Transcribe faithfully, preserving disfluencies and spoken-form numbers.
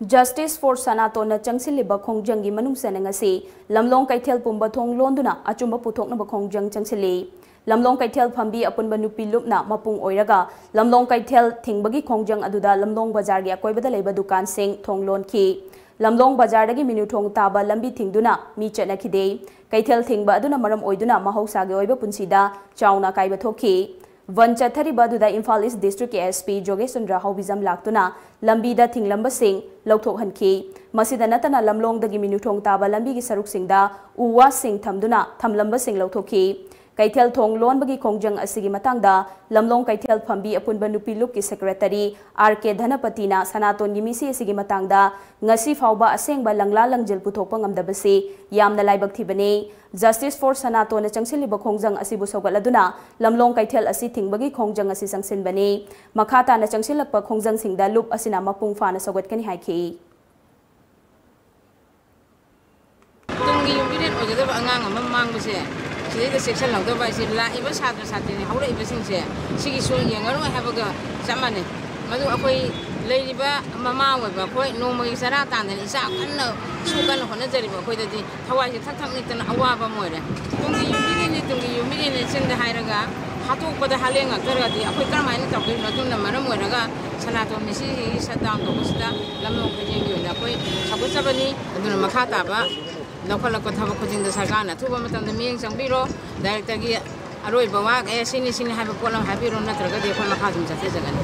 Justice for Sanatonna ꯆꯪꯁꯤꯜꯂꯤꯕ ꯈꯣꯡꯖꯪꯒꯤ ꯃꯅꯨꯡ ꯆꯟꯅ ꯉꯁꯤ ꯂꯝꯂꯣꯡ ꯀꯩꯊꯦꯜ ꯄꯨꯝꯕ ꯊꯣꯡ ꯂꯣꯟꯗꯨꯅ ꯑꯆꯨꯝꯕ ꯄꯨꯊꯣꯛꯅꯕ ꯈꯣꯡꯖꯪ ꯆꯪꯁꯤꯜꯂꯤ꯫ ꯂꯝꯂꯣꯡ ꯀꯩꯊꯦꯜ ꯐꯝꯕꯤ ꯑꯄꯨꯟꯕ ꯅꯨꯄꯤ ꯂꯨꯞꯅ ꯃꯄꯨꯡ ꯑꯣꯏꯔꯒ ꯂꯝꯂꯣꯡ ꯀꯩꯊꯦꯜ ꯊꯤꯡꯕꯒꯤ ꯈꯣꯡꯖꯪ ꯑꯗꯨꯗ ꯂꯝꯂꯣꯡ ꯕꯖꯥꯔꯒꯤ ꯑꯀꯣꯏꯕꯗ ꯂꯩꯕ ꯗꯨꯀꯥꯟꯁꯤꯡ ꯊꯣꯡ ꯂꯣꯟꯈꯤ꯫ ꯂꯝꯂꯣꯡ ꯕꯖꯥꯔꯗꯒꯤ ꯃꯤꯅꯨꯊꯣꯡ ꯇꯥꯕ ꯂꯝꯕꯤ ꯊꯤꯡꯗꯨꯅ ꯃꯤ ꯆꯠꯅꯈꯤꯗꯦ꯫ ꯀꯩꯊꯦꯜ ꯊꯤꯡꯕ ꯑꯗꯨꯅ ꯃꯔꯝ ꯑꯣꯏꯗꯨꯅ ꯃꯍꯧꯁꯥꯒꯤ ꯑꯣꯏꯕ ꯄꯨꯟꯁꯤꯗ ꯆꯥꯎꯅ ꯑꯀꯥꯏꯕ ꯊꯣꯛꯈꯤ꯫ ꯕꯟ ꯆꯠꯊꯔꯤꯕ ꯑꯗꯨꯗ ꯏꯝꯐꯥꯜ ꯏꯁ ꯗꯤꯁꯇ꯭ꯔꯤꯛꯀꯤ S P ꯖꯣꯒꯦꯁ ꯆꯟꯗ꯭ꯔ ꯍꯥꯎꯕꯤꯖꯝ ꯂꯥꯛꯇꯨꯅ ꯂꯝꯕꯤꯗ ꯊꯤꯡꯂꯝꯕꯁꯤꯡ ꯂꯧꯊꯣꯛꯍꯟꯈꯤ꯫ ꯃꯁꯤꯗ ꯅꯠꯇꯅ ꯂꯝꯂꯣꯡꯗꯒꯤ ꯃꯤꯅꯨꯊꯣꯡ ꯇꯥꯕ ꯂꯝꯕꯤꯒꯤ ꯁꯔꯨꯛꯁꯤꯡꯗ ꯎ ꯋꯥꯁꯤꯡ ꯊꯝꯗꯨꯅ ꯊꯝꯂꯝꯕꯁꯤꯡ ꯂꯧꯊꯣꯛꯈꯤ꯫ ꯀꯩꯊꯦꯜ ꯊꯣꯡ ꯂꯣꯟꯕꯒꯤ ꯈꯣꯡꯖꯪ ꯑꯁꯤꯒꯤ ꯃꯇꯥꯡꯗ ꯂꯝꯂꯣꯡ ꯀꯩꯊꯦꯜ ꯐꯝꯕꯤ ꯑꯄꯨꯟꯕ ꯅꯨꯄꯤ ꯂꯨꯞꯀꯤ ꯁꯦꯀ꯭ꯔꯦꯇꯔꯤ R K ꯙꯅꯄꯇꯤꯅ ꯁꯅꯥꯇꯣꯟꯒꯤ ꯃꯤꯁꯤ ꯑꯁꯤꯒꯤ ꯃꯇꯥꯡꯗ ꯉꯁꯤ ꯐꯥꯎꯕ ꯑꯁꯦꯡꯕ ꯂꯪꯂꯥ ꯂꯪꯖꯤꯜ ꯄꯨꯊꯣꯛꯄ ꯉꯝꯗꯕꯁꯤ ꯌꯥꯝꯅ ꯂꯥꯏꯕꯛ ꯊꯤꯕꯅꯤ꯫ Justice for ꯁꯅꯥꯇꯣꯟꯅ ꯆꯪꯁꯤꯜꯂꯤꯕ ꯈꯣꯡꯖꯪ ꯑꯁꯤꯕꯨ ꯁꯧꯒꯠꯂꯗꯨꯅ ꯂꯝꯂꯣꯡ ꯀꯩꯊꯦꯜ ꯑꯁꯤ ꯊꯤꯡꯕꯒꯤ ꯈꯣꯡꯖꯪ ꯑꯁꯤ ꯆꯪꯁꯤꯟꯕꯅꯤ꯫ ꯃꯈꯥ ꯇꯥꯅ ꯆꯪꯁꯤꯜꯂꯛꯄ ꯈꯣꯡꯖꯪꯁꯤꯡꯗ ꯂꯨꯞ ꯑꯁꯤꯅ ꯃꯄꯨꯡ ꯐꯥꯅ ꯁꯧꯒꯠꯀꯅꯤ ꯍꯥꯏꯈꯤ꯫ ꯇꯨꯡꯒꯤ ꯌꯨꯝꯕꯤꯔꯦꯟ ꯑꯣꯏꯒꯗꯕ ꯑꯉꯥꯡ ꯑꯃ ꯃꯥꯡꯕꯁꯦ, ꯁꯤꯗꯩꯗ ꯆꯦꯛꯁꯤꯜꯍꯧꯗꯕ ꯍꯥꯏꯁꯦ, ꯂꯥꯛꯏꯕ ꯁꯥꯇ꯭ꯔ ꯁꯥꯇ꯭ꯔꯤꯅꯤ, ꯍꯧꯔꯛꯏꯕꯁꯤꯡꯁꯦ ꯁꯤꯒꯤꯁꯨ ꯌꯦꯡꯉꯔꯣꯏ ꯍꯥꯏꯕꯒ ꯆꯞ ꯃꯥꯟꯅꯩ꯫ ꯃꯗꯨ ꯑꯩꯈꯣꯏ ꯂꯩꯔꯤꯕ ꯃꯃꯥ ꯑꯣꯏꯕ ꯑꯩꯈꯣꯏ ꯅꯣꯡꯃꯒꯤ ꯆꯔꯥ ꯇꯥꯟꯗꯅ ꯏꯆꯥ ꯀꯟꯅ ꯁꯨ ꯀꯟꯅ ꯍꯣꯠꯅꯖꯔꯤꯕ ꯑꯩꯈꯣꯏꯗꯗꯤ ꯊꯋꯥꯏꯁꯦ ꯊꯛ ꯊꯛ ꯅꯤꯛꯇꯅ ꯑꯋꯥꯕ ꯑꯃ ꯑꯣꯏꯔꯦ꯫ ꯇꯨꯡꯒꯤ ꯌꯨꯝꯕꯤꯔꯦꯟꯅꯤ, ꯇꯨꯡꯒꯤ ꯌꯨꯝꯕꯤꯔꯦꯟꯅꯤ ꯆꯤꯟꯗ ꯍꯥꯏꯔꯒ ꯍꯥꯠꯇꯣꯛꯄꯗ ꯍꯥꯠꯂꯦꯡꯉꯛꯇ꯭ꯔꯒꯗꯤ ꯑꯩꯈꯣꯏ ꯀꯔꯝꯍꯥꯏꯅ ꯇꯧꯗꯣꯏꯅꯣ? ꯑꯗꯨꯅ ꯃꯔꯝ ꯑꯣꯏꯔꯒ ꯁꯅꯥꯇꯣꯟ ꯃꯤꯁꯤꯒꯤ shutdown ꯇꯧꯕꯁꯤꯗ ꯂꯝꯂꯣꯡ ꯈꯨꯗꯤꯡꯒꯤ ꯑꯣꯏꯅ ꯑꯩꯈꯣꯏ ꯁꯧꯒꯠꯆꯕꯅꯤ꯫ ꯑꯗꯨꯅ ꯃꯈꯥ ꯇꯥꯕ ꯂꯧꯈꯠꯂꯛꯄ ꯊꯕꯛ ꯈꯨꯗꯤꯡꯗ ꯁꯔꯀꯥꯔꯅ ꯑꯊꯨꯕ ꯃꯇꯝꯗ ꯃꯤꯠꯌꯦꯡ ꯆꯪꯕꯤꯔꯣ꯫ Directorꯒꯤ ꯑꯔꯣꯏꯕ ꯋꯥ, ꯑꯦ, ꯁꯤꯅꯤ ꯁꯤꯅꯤ ꯍꯥꯏꯕ ꯄꯣꯠ ꯑꯃ ꯍꯥꯏꯕꯤꯔꯣ, ꯅꯠꯇ꯭ꯔꯒꯗꯤ ꯑꯩꯈꯣꯏ ꯃꯈꯥ ꯑꯗꯨꯝ ꯆꯠꯊꯖꯒꯅꯤ꯫